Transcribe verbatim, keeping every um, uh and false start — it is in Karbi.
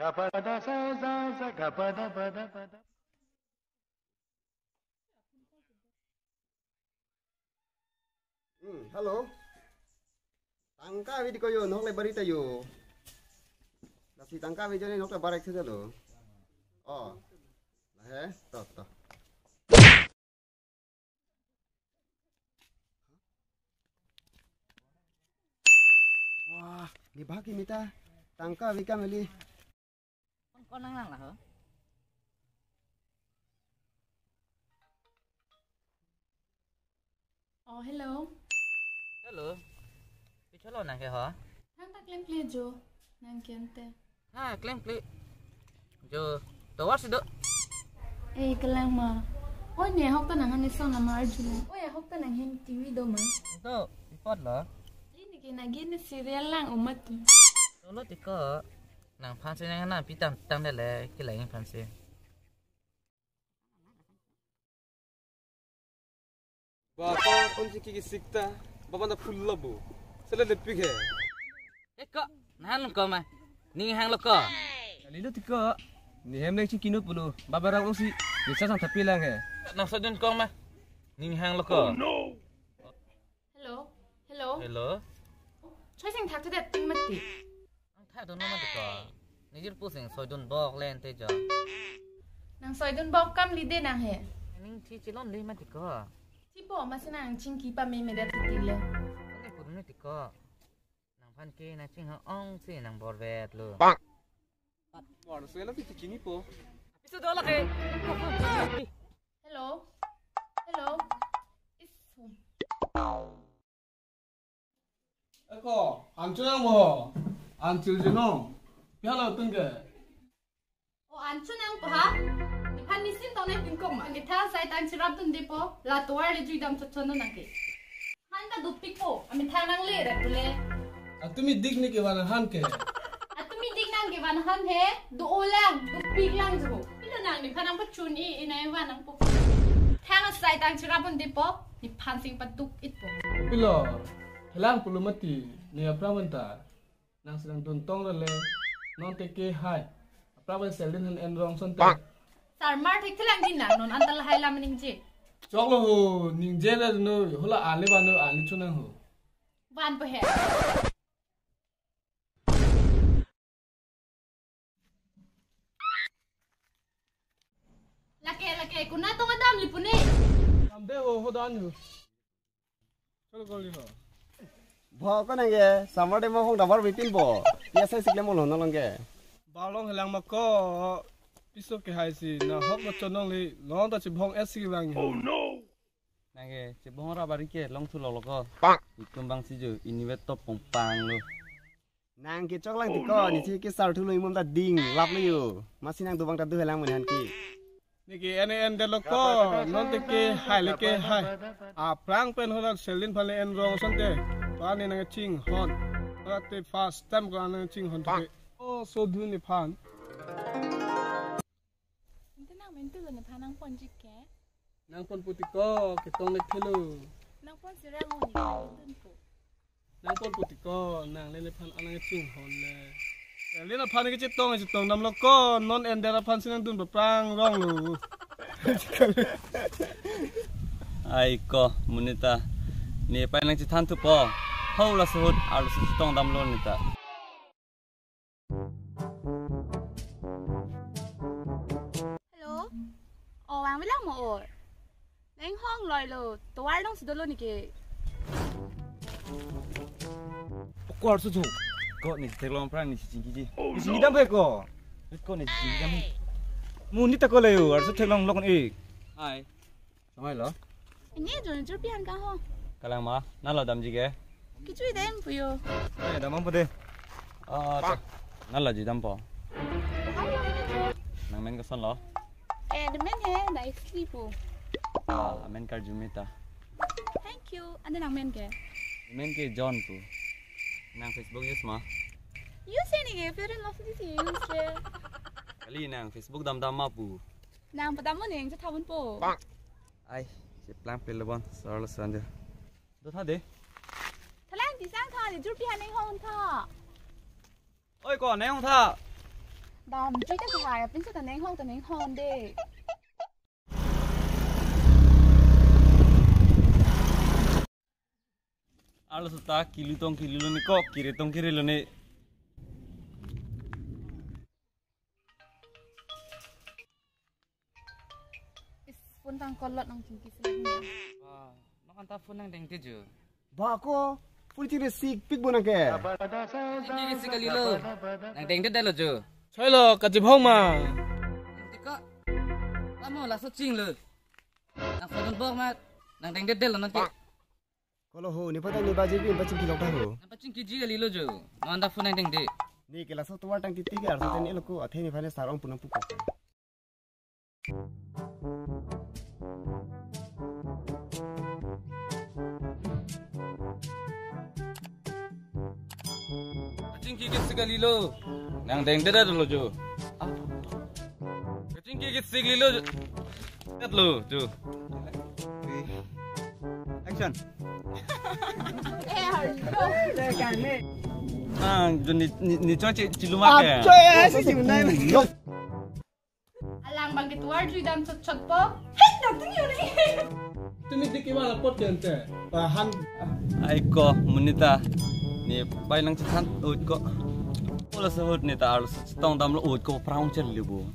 Hmm, hello. Tangka ave dei ko jo, nokle bari ta jo. Lasi tangka ave jo ne nokle barik saja lo. Oh. Lahe, to, to. Wah, ni bhag kimi ta. Tangka ave kam kali. Kon, kon nang lang la ho? Oh, hello. Hello. Pi cholo nang ke ho? Thangta klemkle jo. Nang ke ante. Ha, klemkle. Jo, tovar si do. Eh, kelang ma. Oh, ne ahok ta nanghan ne song nama arju. Oh, ahok ta nanghen T V do ma. Do, pi apot lo? Ini ke nagi ne serial lang umat tu. Cholo dei ko. Nangphan si nang na pi tam tang de le, kelang phan si. Bapa pon si kiki sikta, bapa na full labo. Sele lepik he. Eh ko, nang ko ma. Ning hang lo ko. Lilo dei ko. Ne hem nang chingki inut pulo. Baba rang si. Bisa sang tapi lang he. Nang sodun ko ma. Ning hang lo ko. Oh no. Hello. Hello. Hello. Choi sing thak tu det ting mati. Nang thak dun mati ko. Nijir pu sing soidun bok len te jo. Nang soidun bok kam li de nang he. Ning chi chilon li mati ko. Chipo masi nang chingki pame me det ti le. Ane purun ti ko. Nangphan ke nang ching ha ong si nang bor vet lo. Bor so lo pi chingki po. Piso do la ke. Hello. Hello. Is. Eko, ancho yang mo. Ancho jeno. Pi halo tun ke. O ancho nang ko ha? Nephan nisin tong nang pingkong ma. Amitha sai tang chirap dun dei po. La tovar le jui dam chot chot nang ke. Han ta dopik po. Amitha nang le rat le. Atumi dik ne kevan han ke. Atumi dik nang kevan han he. Do-o lang, dopik lang jo. Pilo nang nephan nang pachun i, inai van nang po. Thang asai tang chirap dun dei po. Nephan sing paduk it po. Pilo, helang pulo mati, ne apra manta. Nang si nangdun tong le, non te ke hai. Apra ban sel din han en rong son te. Sarmar thekthelang dei nang, non anta lahai lam ningje. Choklo ho, ningje le no, hola ale banu, ale chunang ho. Van po he. Lake, lake, kuna tong adam lipune. Damde ho, hodan ho. Cholo koli ho. Bo ko nang ke, samar de mo hong dabar bipin bo. Pi asai si klem lo nang ke. Balong helang ma ko. Piso ke hai si, na hok mo chonong li, long ta chibong es si lang. Oh no. Nang ke, chibong ra bari ke, long thu lo lo ko. Pak. Itum bang si jo, ini vet top pong pang lo. Nang ke choklang dei ko, ne si ke sar thu lo imum ta ding, lap lo yo. Masi nang dobang ta do helang mo ne han ke. Ne ke ene en det lo ko, non te ke hai le ke hai. Aphrang pen hola sel din phan le en rong son te. Pa ne nang chinghon. Hola te first time ko nang chinghon te. O so dun nephan. Ante nang men tu lo nephan nang pon jik ke? Nang pon pu dei ko, ketong le thelo. Nang pon si rang hon, nang dun po. Nang pon pu dei ko, nang le nephan anang chinghon le. Le nephan ke chetong, chetong dam lo ko, non en det aphan si nangdun paprang rong lo. Ai ko, monit ta. Ne pai nang chethan thu po. Ho la suhut, arlo si chetong dam lo neta. Hello? O, vang bilang mo or. Neng hong loi lo, tovar dong si dolo ne ke. Ko arso jo. Ko ne theklong pran ne chingki ji. Ne chingki dam ko. Ko ne chingki dam. Monit ta ko le yo, arso theklong lok ne. Hai. Samai lo. Ini jun jur pian ka ho. Kalang ma, nang lo damji ke? Kichui dem puyo. Eh, damang po dei. Ah, to. Nang lo ji dam po. Nang men koson lo? Eh, the men he, nicely po. Ah, amen karju me ta. Thank you. Ante nang men ke? Men ke John po. Nang Facebook use ma? Use ne ke, Fair and Lovely si use le. Kali nang Facebook dam dam ma po. Nang padam mo neng, chethamun po. Ai, si plang pil bon, sor lo sanja. Do tha dei. Thalang ti sang tha, ni jur pi ha neng hong tha. Oi ko, neng hong tha. Damji ta kehai, apin sa ta nenghong ta nenghong de. Arlo seta kilu tong kilu lo ne ko, kire tong kire lo ne. Is, phone tang call lot nang chingki si. Wah, nang anta phone nangdengde jo. Ba ko, phone chingki si pik bo nang ke. Chingki si kalilo. Nangdengde dalo jo. Choi lo, kachibhong ma. Tiko. Amo laso chinglo. Nang phone bok ma. Nangdengde dalo nang ke. Kolo ho, ne patang ne baji bin pachingki lok ta ho. Nang pachingkiji kalilo jo. Nang anta phone nangdengde. Ne ke laso tovar tang titi ke arsa tene loko athe ne phane sarong punang puko. Chingki ke si kalilo. Nangdengde dalo jo. Chingki ke si kalilo jo. Lo jo. Action. Eh, harus. Ah, jo ni ni ni choi chi chiluma ke. Choi ai si chiluma. Alang bang ketovar jui dam chot chot po. Hei, dam tung yun. Tumi diki wala pot kente. Pahan. Ai ko, monit ta. Ne bai nang chethan ut ko. Ola sahut ne ta arlo chetong damlo ut ko prang chel libu.